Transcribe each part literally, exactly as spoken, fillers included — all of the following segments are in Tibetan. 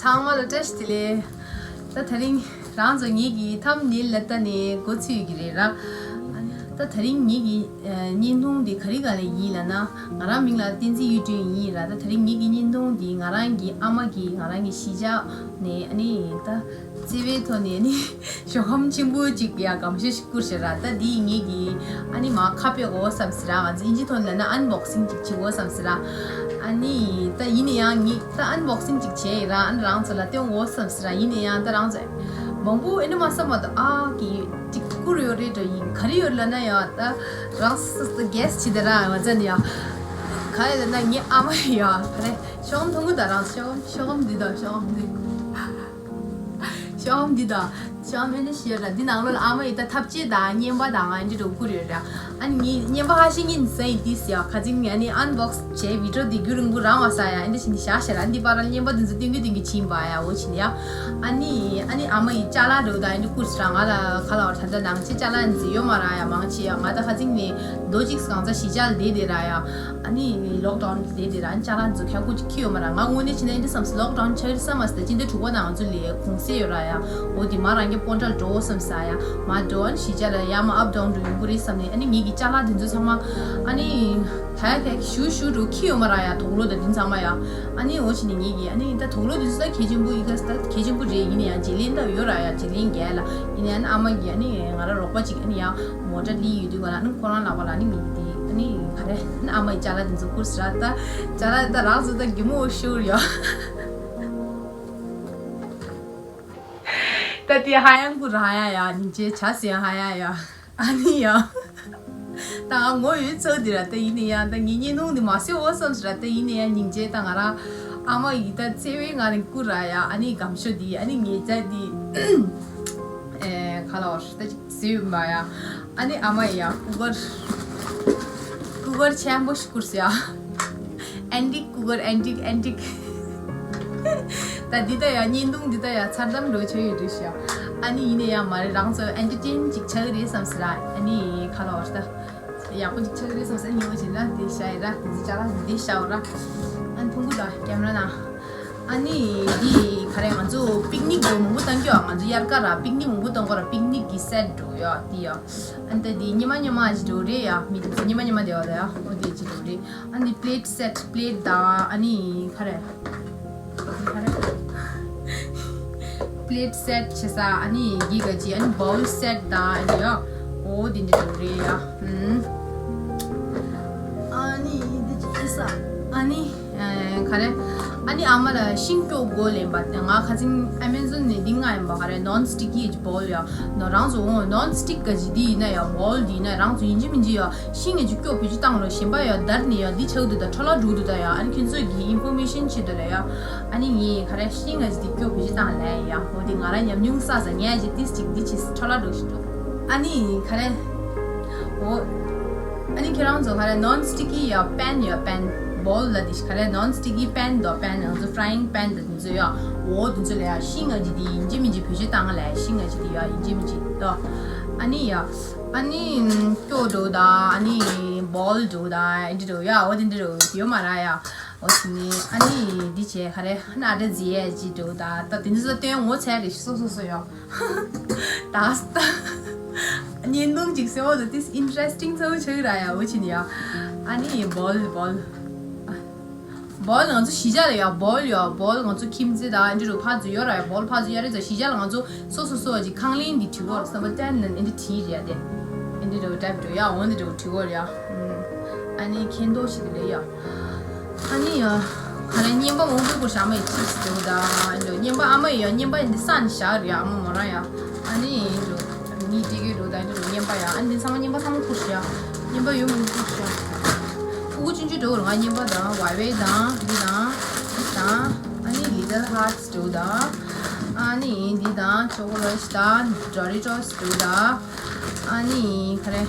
ཚང་མ་ལ་བཀྲ་ཤིས་བདེ་ལེགས། ད་དེ་རིང་རང་ཚོ་ངེད་ཀྱི་ཐམ་ནེལ་ལ་ལྟ་ནས་འགོ་ཚུགས་ཀྱི་རེད་ར། ད་དེ་རིང་ངེད་ཀྱི་ཨ་བརྙན་ཐུང་འདི་ག་རེ་ག་ལ་ཡིན་ལབ་ན། ང་རང་མིང་ལ་བསྟན་འཛིན་གཡུ་སྒྲོན་ཡིན་ར། ད་དེ་རིང་ངེད་ཀྱི་བརྙན་ཐུང་འདི་ང་རང་གི་ཨ་མ་གིས་ང་རང་གི་གཞིས་ཆགས་ནས་ཨ་ནི་ད་བརྩེ་བའི་ཐོག་ནས་ཨ་ནི་ཞོགས་ཁམས་ཆེན་པོ་ཅིག་ཡ་སྒམ་ཤོས་ཤིག་བསྐུར་ཤག་ར། ད་འདི་ངེད་ཀྱི་ཨ་ནི་མར་ཁ་ཕྱེ་དགོས་བསམ་ཟེར་ར། ང་ཚོ་ཨིན་ཇི་ཐོག་ནས་ལབ་ན་ཨན་བོག་སིང་ཅིག་བྱེད་དགོས་བསམ་ཟེར་ར། ཨ་ནི་ད་ཡིན་ན་ཡང་ངེད་ད་ཨན་བོག་སིང་ཅིག་བྱས་ཡིན་ར། ཨ་ནི་རང་ཚོ་ལ་སྟོན་དགོས་བསམ་ཟེར་ར། ཡིན་ན་ཡང་ད་རང་ཚོ་མང་པོ་ཨེ་ནི་མ་བསམ་མ་གཏོགས་ཨ་ཀི་ཅིག་བསྐུར་ཡོད་རེད་འགྲོ། ཡིན་ག་རེ་ཡོད་ལབ་ན་ཡང་ད་རང་སོ་སོ་གེ་སི་བྱེད་དེ་ར། ང་ཚོ་ནི་ཡང་ག་རེ་ལབ་ན་ངའི་ཨ་མ་ཡང་ག་རེ་ཤོག་ཁམ་མཐོང་གི། ད་རང་ཤོག་ཤོག་ཁམ་འདི་དང་ཤོག་ཁམ་འདི། ཤོག་ཁམ་འདི་དང་ཤོག་ཁམ་ཨེ་ནི་ཤེར་ར། འདི་ནང་ལོགས་ལ་ཨ་མ་ཡིས་ད་ཐབ་ཆས་དང་རྔན་པ་དང་ཨ་འདི་འདྲ་བསྐུར་ཡོད་ར། ཨ་ནི་ངས་རྔན་པ་ཧ་ཤེ་ངས་ཟ་ཡིན་ཏིས་ཡ། ཁ་ཅིག་ཨ་ནི་ཨན་བོག་སི་བྱས་བི་ཌིའོ་འདི་རྒྱུན་རིང་པོ་རང་བ་ས་ཡ། ཨ་འདི་བཞིན་བཞག་ཤེར་ར། ཨ་འདི་པར་ར་རྔན་པ་འདི་ཚོ་སྟོན་གི་སྟོན་གི་བྱིན་པ་ཡ། འོ་བྱིན་ཡ། ཨ་ནི་ཨ་ནི་ཨ་མ་ཡིས་ཅ་ལག་འདྲ་བོ་དང་ཨ་འདི་བསྐུར་ཤག་ར། ང་ལ་ག་ལ་བར་ད་ལྟ་ནང་ཆེ་ཅ་ལག་འཛིན་ཡོད་མ་ར་ཡ། མང་ཆེ་ཡ་ང་ད་ཁ་ཅིག་ནས་མདོ་གཅིག་གང་ཚ་གཞིས་ཆགས་ལ་བསྡད་བསྡད་ར་ཡ། ཨ་ནི་ལོག་ཌའོན་བསྡད་དེ་ར། ཨ་ནི་ཅ་ལག་འཛུགས་ཁ་ཀུ་ཅིག་ཁྱི་ཡོད་མ་ར། ང་དངོས་གནས་བྱས་ན་ཨེ་འདྲ་བསམ་སོང་། ལོག་ཌའོན་ཆགས་ཡོད་བསམ་མ་སོང་། ད་སྤྱི་ཟླ་དྲུག་པ་ནང་ང་ཚོ་ལས་གུང་སེང་ཡོད་ར་ཡ། འོ་དེ་མ་རང་གི་སྤོན་ཊ་ལ་འགྲོ་བསམ་ས་ཡ། མ་འགྲོ། ཨ་ནི་གཞིས་ཆགས་ལ་ཡར་མར་ཨབ་ཌའོན་འགྲོ་ཡོང་གི་རེད་བསམ་ནས། ཨ་ནི་ངེད་ཀྱི་ཅ་ལག་དེ་ཚོ་ཚང་མ་ཨ་ནི་ད་ཡ་ག་ཞུ་ཞུ་འགྲོ་ཁྱི་ཡོད་མ་ར་ཡ། དུག་ལོག་དང་དེ་ཚང་མ་ཡ། ཨ་ནི་འོ་བྱས་ནས་ངེད་ཀྱི་ཨ་ནི་ད་དུག་ལོག་དེ་ཚོ་ད་གལ་ཆེན་པོ་ཡིན་ག་ས། ད་གལ་ཆེན་པོ་རེད། ཡིན་ན་ཡང་བརྗེ་ལེན་ད་ཡོད་ར་ཡ། བརྗེ་ལེན་རྒྱག་ལ་ཡིན་ན་ཡང་ཨ་ནི་ཨ་མ་གིས་ཨ་ནི་ང་ར་རོགས་པ་ཅིག་ཨ་ནི་ཡ། མོ་ཊ་ལི་ཡོད་དུས་ག་ལ་ནི་ཁོ་རང་ལག་པ་ལ་ནི་མི་དེ་ནི་ག་རེ་ནི་ཨ་མ་ཡི་ཅ་ལག་དེ་ཚོ་བསྐུར་ཟེར་ར། ད་ཅ་ལག་ད་རང་ཚོ་ད་གི་མོ་ཤུར་ཡོད། ད་དེ་ཧ་ཡང་བསྐུར་ཧ་ཡ་ཡ། སྙིང་རྗེ་ཆ་སི་ཡང་ཧ་ཡ་ཡ། ཨ་ནི་ཡ། ད་ང་ངོ་ཡོད་ཚོད་དེ་ར། ད་ཡིན་ནི་ཡ་ད་ངའི་བརྙན་ཐུང་དེ་མ་བཟོས་འོ་བསམ་ཟེར་ར། ད་ཡིན་ནི་ཡ་སྙིང་རྗེ། ད་ང་རང་ཨ་མ་ཡི་ད་བརྩེ་བའི་ངང་ནས་བསྐུར་ར་ཡ། ཨ་ནི་སྒམ་ཤོས་དེ་ཨ་ནི་ངའི་ཅ་དེ་ཨེ་ག་ལ་བར་ད་ཅིག་ཟེར་ཡོད་མ་ཡ། ཨ་ནི་ཨ་མ་ཡ་ཀུ་ཀར་ཀུ་ཀར་ཆེན་པོ་ཞིག་བསྐུར་སོང་ཡ། ཨན་ཊིག་ཀུ་ཀར། ཨན་ཊིག་ཨན་ཊིག་ད་འདི་ད་ཡ་བརྙན་ཐུང་འདི་ད་ཡ་མཚར་གཏམ་འདྲ་བོ་ཆགས་ཡོད་འདུག་ཤག་ཨ་ནི་ཡིན་ན་ཡང་མ་རེད། རང་ཚོ་ཨེན་ཊར་ཊེན་ཅིག་ཆགས་ཀྱི་རེད་བསམ་ཟེར་ར། ཨ་ནི་ག་ལ་བར་ད་ཡག་པོ་ཅིག་ཆགས་ཀྱི་རེད་བསམ་ཟེར། ཉེ་བ་བྱས་ན་དེ་ཤ་ཡི་ར། དེ་ཚོ་ཅ་ལག་འདི་ཤ་བ་ར། ཨ་ནི་ཐུང་གུ་ད་ཀེམ་ར་ན། ཨ་ནི་འདི་ག་རེ། ང་ཚོ་པིག་ནིག་འགྲོ་མང་པོ་བཏང་གི་ཡོད། ང་ཚོ་དབྱར་ཁ་ར་པིག་ནིག་མང་པོ་བཏང་གོ་ར། པིག་ནིག་གི་སེ་ཊི་འགྲོ་ཡོད་འདི་ཡོད། ཨ་ནི་ད་འདི་ཉི་མ་ཉི་མ་ཅིག་འགྲོ་རེད་ཡ། མི་དེ་ཚོ་ཉི་མ་ཉི་མ་བསྡད་པ་ལ་ཡ། འོ་དེ་ཅིག་འགྲོ་རེད། ཨ་ནི་པི་ལེ་ཊི་སེ་ཊི། པི་ལེ་ཊི་དང་ཨ་ནི་ག་རེ། ག་རེ། པི་ལེ་ཊི་སེ་ཊི་བྱས་ས། ཨ་ནི་འདི་ག་ཅིག་ཨ་ནི་བོལ་སེ་ཊི་དང་ཨ་ནི་ཡ། འོ་དེ་འདྲ་འགྲོ་རེད་ཡ། ཨུམ། ཨ་ནི་འདི་ཅིག་བྱས་ས། ཨ་ནི། ཨེ་ག་རེ། ཨ་ནི་ཨ་མ་ལ་ཤིང་སྐྱོགས་དགོས་ལབ་པ། ང་ཁ་སང་ཨ་མེ་ཛོན་ནས་འདི་མངགས་ཡིན་པ། ག་རེ། ནོན་སི་ཊིག་གི་བོལ་ཡ། ནོ་རང་ཚོ་འོང་། ནོན་སི་ཊིག་ག་ཅིག་འདི་ཡིན་ན་ཡ། བོལ་འདི་ཡིན་ན་རང་ཚོ་ཡིན་གཅིག་མིན་གཅིག་ཡ་ཤིང་ཡ་ཅིག་སྐྱོགས་བེད་སྤྱོད་བཏང་རོགས། གཞན་པ་ཡ་བརྡར་ནས་ཡ་འདི་ཆགས་འདུག་ད། འཕྲོ་བརླག་འགྲོ་འདུག་ད་ཡ། ཨ་ནི་ཁྱོད་ཚོ་གི་ཨིན་ཕོར་མེ་ཤན་ཆེད་དུ་ལ་ཡ། ཨ་ནི་ངས་ག་རེ་ཤིང་ཡ་ཅིག་འདི་སྐྱོགས་བེད་སྤྱོད་བཏང་ལབ་ཡ། འོ་དེ་ང་རང་ཉམས་མྱོང་བསགས་ས། ངས་ཅིག་ཏིས་ཅིག་འདི་ཅིག་འཕྲོ་བརླག་འགྲོ་ཞིག་འགྲོ། ཨ་ནི་ག་རེ། འོ། ཨ་ནི་ཁྱེད་རང་ཚོ་ག་རེ། ནོན་སི་ཊིག་གི་ཡ་པེན་ཡ། པེན་བོལ་ལ་དེ་ག་རེ། ནོན་སི་ཊིག་གི་པེན་དང་པེན། ང་ཚོ་ཕ་རའི་ཡིང་པེན་དང་དེ་ཚོ་ཡ། འོ་དེ་ཚོ་ལ་ཡ་ཤིང་ཡ་ཅིག་འདི་ཡིན་གཅིག་མིན་གཅིག་བེད་སྤྱོད་བཏང་ལབ། ཤིང་ཡ་ཅིག་འདི་ཡ་ཡིན་གཅིག་མིན་གཅིག་ད། ཨ་ནི་ཡ། ཨ་ནི་སྐྱོགས་འགྲོ་ད། ཨ་ནི་བོལ་འགྲོ་ད། ཨ་འདི་འགྲོ་ཡ། འོ་དེ་འདི་འགྲོ་ཡོད་མ་ར་ཡ། འོ་དེ་ནི་ཨ་ནི་འདི་བྱས་ག་རེ། ཨ་ནི་ཨ་འདྲ་ཟེ་ཡ་ཅིག་འགྲོ་ད། ད་དེ་ཚོ་སྟོན་ངོ་ཚ་རེད། སོ་སོ་སོ་ཡ། ད་ད། བརྙན་ཐུང་ཅིག་བཟོས་འོ་ད་ཏིས་ཨིན་ཊ་རེ་སི་ཊིང་ཚ་བོ་ཆགས་ར་ཡ། འོ་ཅི་ནི་ཡ། ཨ་ནི་བོལ་བོལ། བོལ་ང་ཚོ་གཞིས་ཆགས་ལ་ཡ་བོལ་ཡ། བོལ་ང་ཚོ་ཁྱིམ་མཚེས་དང་ཨ་འདྲ་རུ་ཕར་ཚུར་ཡོད་ར་ཡ། བོལ་ཕར་ཚུར་ཡ་རེད་ཙང་གཞིས་ཆགས་ལ་ང་ཚོ་སོ་སོ་སོ་ཅིག་ཁང་ལེན་འདི་བྲིས་གོ་ར། སམ་པ་ཏན་ནན་ཨ་འདྲ་བྲིས་རེད་ཡ། དེ་ཨ་འདྲ་རུ་ཊའིབ་འགྲོ་ཡ། འོ་འདི་འདྲ་རུ་བྲིས་གོ་ར་ཡ། ཨ་ནི་མཁྱེན་རྟོགས་ཤིག་ལས་ཡ། ཨ་ནི་ཡ། ག་རེ། རྔན་པ་མང་པོ་བསྐུར་ཤག་ཨ་མ་ཡི་ཅིབ་སི་འདྲ་བོ་དང་། རྔན་པ་ཨ་མ་ཡི་ཡ། རྔན་པ་འདི་ས་ནས་བཞག་རེད་ཡ། ཨ་མ་མོ་རང་ཡ། ཨ་ནི་འདྲ་བོ་མི་སྤྲད་ཀྱི་འདྲ་བོ་དང་། འདི་འདྲ་བོ་རྔན་པ་ཡ། ཨ་ནི་འདི་ཚང་མ་རྔན་པ་ཚང་མ་བསྐུར་ཤག་རྔན་པ་ཡོད་མང་པོ་བསྐུར་ཤག་ཕྲུ་གུ་ཆུང་ཆུང་འདྲ་བོ་རང་རྔན་པ་དང་ཝའི་ཝའི་དང་འདི་དང་། དང་། ཨ་ནི་ལི་ཊལ་ཧར་ཊི་སི་འདྲ་བོ་དང་། ཨ་ནི་འདི་དང་ཅོ་ཀོ་ལེ་ཊི་དང་ཌོ་རི་ཊོ་སི་འདྲ་བོ་དང་། ཨ་ནི་ག་རེ།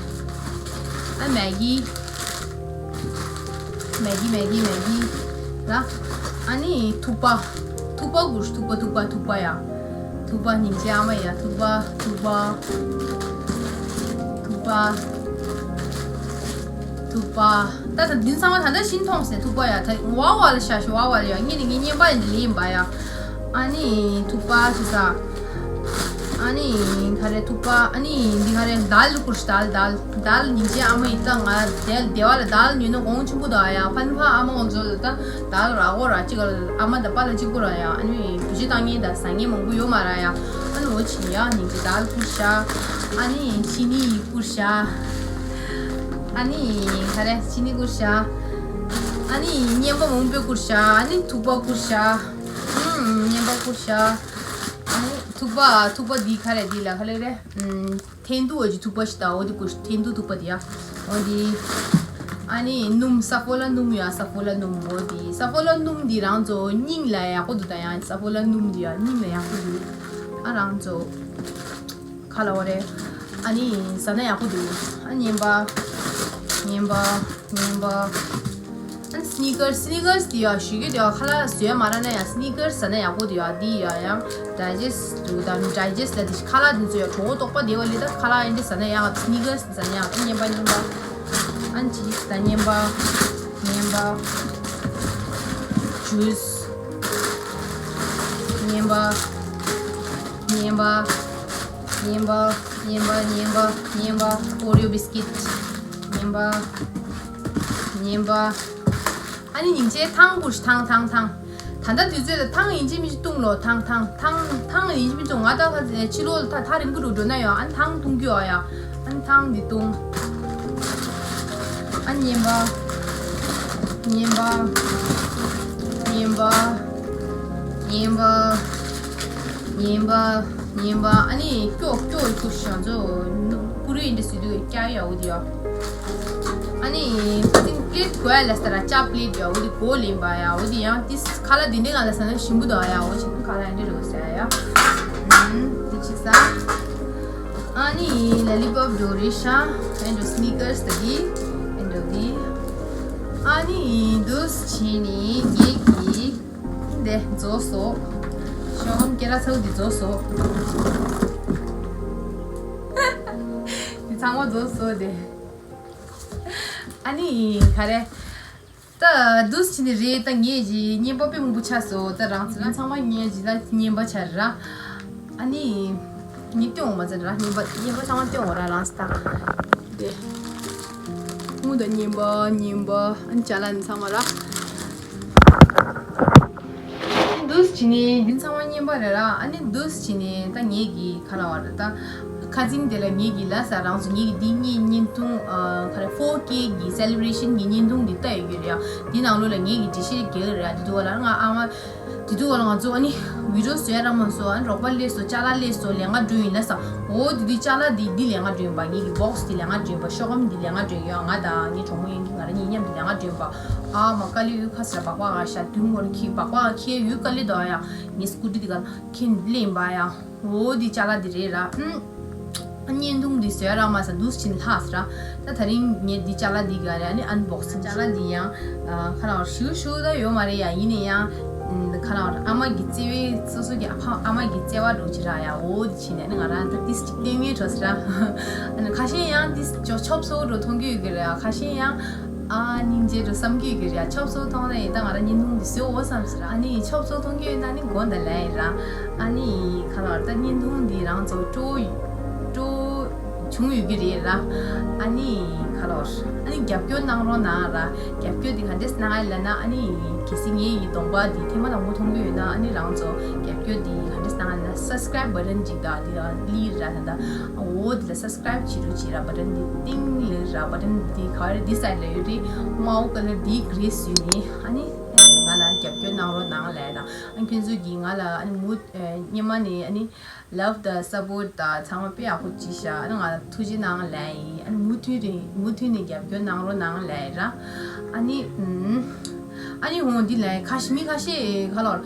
ཨ་མེ་གི། མེ་གི་མེ་གི་མེ་གི། ལ། ཨ་ནི་ཐུག་པ། ཐུག་པ་བསྐུར། ཐུག་པ་ཐུག་པ་ཐུག་པ་ཡ། ཐུག་པ་སྙིང་རྗེ་ཨ་མ་ཡ། ཐུག་པ་ཐུག་པ། ཐུག་པ། ཐུག་པ། ད་ད་འདི་ཚང་མ་ད་ལྟ་ཤིང་མཐོང་སེ་ཐུག་པ་ཡ། ད་ཝ་ཝ་ལ་ཤ་ཤ་ཝ་ཝ་ལ་ཡ། ངེད་ནི་ངེད་རྔན་པ་ཡ་འདི་ལས་ཡིན་པ་ཡ། ཨ་ནི་ཐུག་པ་ཆུ་ས། ཨ་ནི་ག་རེ་ཐུག་པ། ཨ་ནི་འདི་ག་རེ། དཱལ་བསྐུར་ཤག་དཱལ་དཱལ་དཱལ། སྙིང་རྗེ་ཨ་མ་ཡིས་ད་ང་དེ་སྡེ་བ་ལ་དཱལ་ཉོས་ན་གོང་ཆེན་པོ་འདུག་ཨ་ཡ། ཕན་ཕ་ཨ་མ་ཁོང་ཚོ་ལ་ད་དཱལ་རག་གོ་ར། གཅིག་ཨ་མ་དང་པཱ་ལགས་གཅིག་པོ་ར་ཡ། ཨ་ནི་བུ་ཆེ་བཏང་མཁན་དང་ཟ་མཁན་མང་པོ་ཡོད་མ་ར་ཡ། ཨ་ནི་འོ་ཆེན་ཡ། སྙིང་རྗེ་དཱལ་བསྐུར་ཤག་ཨ་ནི་ཅི་ནི་བསྐུར་ཤག་ཨ་ནི་ག་རེ། ཅི་ནི་བསྐུར་ཤག་ཨ་ནི་རྔན་པ་མང་པོ་བསྐུར་ཤག་ཨ་ནི་ཐུག་པ་བསྐུར་ཤག་ཨུམ། རྔན་པ་བསྐུར་ཤག་ཨ་ནི་ཐུག་པ། ཐུག་པ་འདི་ག་རེ། འདི་ལ་ག་རེ་རེད། ཨུམ། ཐན་ཏུ་འོ་ཅི་ཐུག་པ་ཞིག་ད། འོ་འདི་བསྐུར། ཐན་ཏུ་ཐུག་པ་འདི་ཡ། འོ་འདི། ཨ་ནི་སྣུམ། ས་ཕོ་ལ་སྣུམ་ཡ། ས་ཕོ་ལ་སྣུམ། འོ་འདི་ས་ཕོ་ལ་སྣུམ་འདི་རང་ཚོ་སྙིང་ལ་ཡག་པོ་འདུག་ད་ཡ། ས་ཕོ་ལ་སྣུམ་འདི་ཡ་སྙིང་ལ་ཡག་པོ་འདུག་ཨ་རང་ཚོ་ག་ལ་འོ་རེད། ཨ་ནི་ཟ་ན་ཡག་པོ་འདུག་ཨ་རྔན་པ། རྔན་པ། རྔན་པ། ཨ་ནི་སི་ནི་ཀར། སི་ནི་ཀར་འདི་ཡ་ཞུ་རྒྱུ་དེ་ཡ་ཁ་ལག་བཟོས་མ་རག་ན་ཡ། སི་ནི་ཀར་ཟ་ན་ཡག་པོ་འདུག་ཡ། འདི་ཡ་ཡང་ཌའི་ཇེ་སི་ཊི་འདུག་དང་། ཌའི་ཇེ་སི་ཊི་ལ་དེ་ཁ་ལག་འདི་ཚོ་ཡ་གྲོད་ཁོག་ལྟོགས་པ་བདེ་བ་ལས་ད་ཁ་ལག་ཡིན་དེ་ཟ་ན་ཡག་སི་ནི་ཀར་ཟ་ན་ཡག་རྔན་པ། རྔན་པ། ཨ་ནི་ཅི་ད་རྔན་པ། རྔན་པ། ཇུས། རྔན་པ། རྔན་པ། རྔན་པ། རྔན་པ། རྔན་པ། ཨོ་རི་ཡོ་བི་སི་ཀིཊ། རྔན་པ། རྔན་པ། ཨ་ནི་སྙིང་རྗེ་ཐང་བསྐུར་ཤག་ཐང་། ཐང་། ཐང་། ད་ལྟ་དུས་ཚོད་ལ་ཐང་ཡིན་གཅིག་མིན་གཅིག་བཏུང་ལོ། ཐང་། ཐང་། ཐང་། ཐང་ཡིན་གཅིག་མིན་གཅིག་བཏུང་། ང་ད་ཕྱི་ལོགས་ལ་ཐག་རིང་པོ་རུ་འགྲོ་ན་ཡང་ཨ་ནི་ཐང་བཏུང་རྒྱུ་ཨ་ཡ། ཨ་ནི་ཐང་འདི་བཏུང་། ཨ་ནི་རྔན་པ། རྔན་པ། རྔན་པ། རྔན་པ། རྔན་པ། རྔན་པ། ཨ་ནི་སྐྱོ་སྐྱོ་སྐྱོ་ཞག་ཚོ་ཀུ་རེ་ཡིན་འདྲ་སི་དུ་ཀྱ་ཡ་འོ་དི་ཡ། ཨ་ནི་ཁ་ཅིག་པི་ལེཊ་གོ་ཡ་ལ་ས་ར་ཅ་པི་ལེཊ་ཡ་འོ་དི་གོ་ལེན་པ་ཡ། འོ་དི་ཡང་ཏིས་ཁ་ལག་འདི་འདྲའི་ང་ལ་ས་ན་ཞིམ་པོ་འདུག་ཡ། འོ་ཅི་ཁ་ལག་འདི་རུ་ས་ཡ། ཨུམ། འདི་ཅི་ས། ཨ་ནི་ལ་ལི་པོབ་འགྲོ་རེད་ཤག་ཨེ་འགྲོ་སི་ནི་ཀར་སི་ད་གི་ཨེ་འགྲོ་གི། ཨ་ནི་འདུག་སེ་བྱས་ནས་ངེད་ཀྱིས་འདི་རྫོགས་སོ། ཤོག་ལམ་སྐེ་རགས་ཚ་བོ་འདི་རྫོགས་སོ། འདི་ཚང་མ་རྫོགས་སོ་དེ། ཨ་ནི་ག་རེ། ད་འདུག་སེ་བྱས་ནས་རེད། ད་ངས་ཀྱི་རྔན་པ་དཔེ་མང་པོ་ཆགས་སོང་། ད་རང་ཚོ་ཚང་མ་ངས་ཀྱི་ད་རྔན་པ་ཆགས་ར། ཨ་ནི་ངས་སྟོན་འོང་མ་ཚར་ར། རྔན་པ་རྔན་པ་ཚང་མ་སྟོན་འོང་ར། རང་ཚོ་ད་དེ་ཁུངས་དང་རྔན་པ་རྔན་པ་ཨ་ནི་ཅ་ལག་ནི་ཚང་མ་ར། འདུག་སེ་བྱས་ནས་འདི་ཚང་མ་རྔན་པ་རེད་ར། ཨ་ནི་འདུག་སེ་བྱས་ནས་ད་ངས་ཀྱི་ག་ལ་བ་རེད་ད། ཁ་སང་དེ་ལ་ངེད་ཀྱི་ལ་ས་རང་ཚོ་ངེད་ཀྱི་འདི་གཉིས་བརྙན་ཐུང་། ཨ། ག་རེ། ཕོར་ཀེ་གི་སེ་ལི་བྷི་རེ་ཤན་གྱི་བརྙན་ཐུང་འདི་ལྟ་ཡོད་ཀྱི་རེད་ཡ། འདི་ནང་ལོགས་ལ་ངེད་ཀྱི་འགྲེལ་བཤད་རྒྱག་གི་རེད་ཡ། དེ་དུས་བ་ལ་ང་ཨ་མ། དེ་དུས་བ་ལ་ང་ཚོ་ཨ་ནི་བི་ཌི་ཡོ་བཟོ་ཡ་རག་མ་སོང་། ཨ་ནི་རོགས་པ་སླེབས་སོང་། ཅ་ལག་སླེབས་སོང་། ལས་ཀ་འགྲོ་ཡིན་ལ་ས། འོ་དེ་དུས་ཅ་ལག་འདི་འདི་ལས་ཀ་འགྲོ་ཡིན་པ། ངེད་ཀྱི་བོག་སི་འདི་ལས་ཀ་འགྲོ་ཡིན་པ། ཤོག་སྒམ་འདི་ལས་ཀ་འགྲོ་ཡིན་ཡ། ང་དང་ངའི་གྲོགས་མོ་ཡིན་གྱི་ང་རང་གཉིས་མཉམ་འདི་ལས་ཀ་འགྲོ་ཡིན་པ། ཨ་མ་དཀའ་ལས་ཡོད་ཁ་ས་ར། སྦག་སྦག་ཨ་ཤ་དུང་བར་ཁྱི་སྦག་སྦག་ཁྱི་ཡོད་དཀའ་ལས་དོ་ཡ། ངའི་སྐུ་ཊི་འདི་ག་ཁྱི་ལེན་པ་ཡ། འོ་འདི་ཅ་ལག་འདི་རེད་ར། ཨུམ། བརྙན་ཐུང་འདི་བཟོས་ར་མ་ས་འདུག་སེ་བྱས་ནས་ལྷག་སོང་ར། ད་དེ་རིང་ངས་འདི་ཅ་ལག་འདི་ག་རེ་ཨ་ནི་ཨན་བོག་སིང་། ཅ་ལག་འདི་ཡང་ཁ་ལག་ཞུ་ཞུ་ད་ཡོད་མ་རེད་ཡ། ཡིན་ནའི་ཡང་ཁ་ལག་ཨ་མ་གི་བརྩེ་བའི་སོ་སོ་གི་ཨ་ཕ་ཨ་མ་གི་བརྩེ་བ་འདྲ་བོ་ཅིག་ར་ཡ། འོ་འདི་བྱས་ནས་ཨ་ནི་ང་རང་ད་ཏིས་ཅིག་སྟོན་ངེས་འགྲོ་སོང་ར། ཨ་ནི་ཁ་ཤས་ཡང་ཏིས་ཅོ་ཆོབ་སོ་འདྲ་བོ་མཐོང་གི་ཡོད་ཀྱི་རེད་ཡ། ཁ་ཤས་ཡང་། ཨ། སྙིང་རྗེ་འདྲ་བསམ་གྱི་ཡོད་ཀྱི་རེད་ཡ། ཆོབ་སོ་མཐོང་ན་ཡིན་ད་ང་རང་བརྙན་ཐུང་འདི་བཟོས་འོ་བསམ་ཟེར། ཨ་ནི་ཆོབ་སོ་མཐོང་གི་ཡོད་ན་ནི་དགོངས་དག་ལན་ཡིན་ར། ཨ་ནི་ག་ལ་བར་ད་བརྙན་ཐུང་འདི་རང་ཚོ་སྤྲོ་སྤྲོ་བྱུང་ཡོད་ཀྱི་རེད་ར། ཨ་ནི་ག་ལ་བར་ཨ་ནི་རྒྱབ་སྐྱོར་གནང་རོགས་གནང་ར། རྒྱབ་སྐྱོར་འདི་ག་འདྲས་གནང་ཡ་ལབ་ན། ཨ་ནི་གལ་སྲིད་ངའི་ཡི་གདོང་པ་འདི་ཐེངས་མ་དང་པོ་མཐོང་གི་ཡོད་ན། ཨ་ནི་རང་ཚོ་རྒྱབ་སྐྱོར་འདི་ག་འདྲས་གནང་ཡ་ལབ་ན། སབ་སི་ཀ་རའིབ་བ་ཊན་ཅིག་དང་འདི་ལ་ལི་ར་ད་ད་འོ་འདི་ལ་སབ་སི་ཀ་རའིབ་བྱེད་རོགས་བྱེད་ར། བ་ཊན་འདི་ཏིང་ལེ་ར། བ་ཊན་འདི་ག་རེ་འདི་སའིཌ་ལ་ཡོད་རེད། དམར་པོ་ཀ་ལར་འདི་གྷི་རེ་སི་ཡོད་ནི། ཨ་ནི་ང་ལ་རྒྱབ་སྐྱོར་གནང་རོགས་གནང་ལབ་ཡ་དང་། ཨ་ཁྱོད་ཚོ་གིས་ང་ལ་ཨ་ནི་མུ་ཨ་སྔོན་མ་ནས་ཨ་ནི་ལབ་དང་སབ་པོར་ཊི་དང་ཚང་མ་དཔེ་ཡག་པོ་བྱས་ཤག་ཨ་ནི་ང་ལ་ཐུགས་རྗེ་གནང་ལབ་ཡིན། ཨ་ནི་མུ་མཐུད་རེ་མུ་མཐུད་ནས་རྒྱབ་སྐྱོར་གནང་རོགས་གནང་ལབ་ཡ་ར། ཨ་ནི་ཨུམ། ཨ་ནི་འོ་འདི་ལབ་ཡ། ཁ་ཤས་མི་ཁ་ཤས་ག་ལ་བར་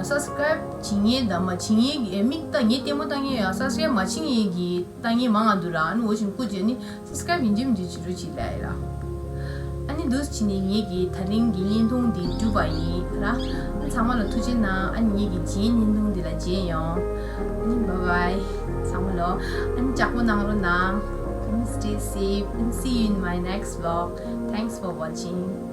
སབ་སི་ཀ་རའིབ་བྱེད་མཁན་དང་མ་བྱེད་མཁན་གྱི་མིག་ལྟ་ངའི་ལྟད་མོ་ལྟ་མཁན་ཡང་སབ་སི་ཀ་རའིབ་མ་བྱེད་མཁན་གྱི་ལྟ་མཁན་མང་ང་འདུག་ར། ཨ་ནི་འོ་བཞིན་སྐུ་མཁྱེན་ནི་སབ་སི་ཀ་རའིབ་ཡིན་གཅིག་མིན་གཅིག་བྱེད་རོགས་བྱེད་ལབ་ཡ་ར། ཨ་ནི་འདུག་སེ་བྱས་ནས་ངེད་ཀྱི་དེ་རིང་གི་བརྙན་ཐུང་འདི་གྲུབ་པ་ཡིན་ར། ཨ་ནི་ཚང་མ་ལ་ཐུགས་རྗེ་གནང་། ཨ་ནི་ངེད་ཀྱི་རྗེས་བརྙན་ཐུང་འདི་ལ་མཇལ་ཡོང་། ཨ་ནི་བའི་བའི་ཚང་མ་ལ། ཨ་ནི་ལྕགས་པོ་གནང་རོགས་གནང་། ཨ་ནི་stay safe and see you in my next vlog. Thanks for watching.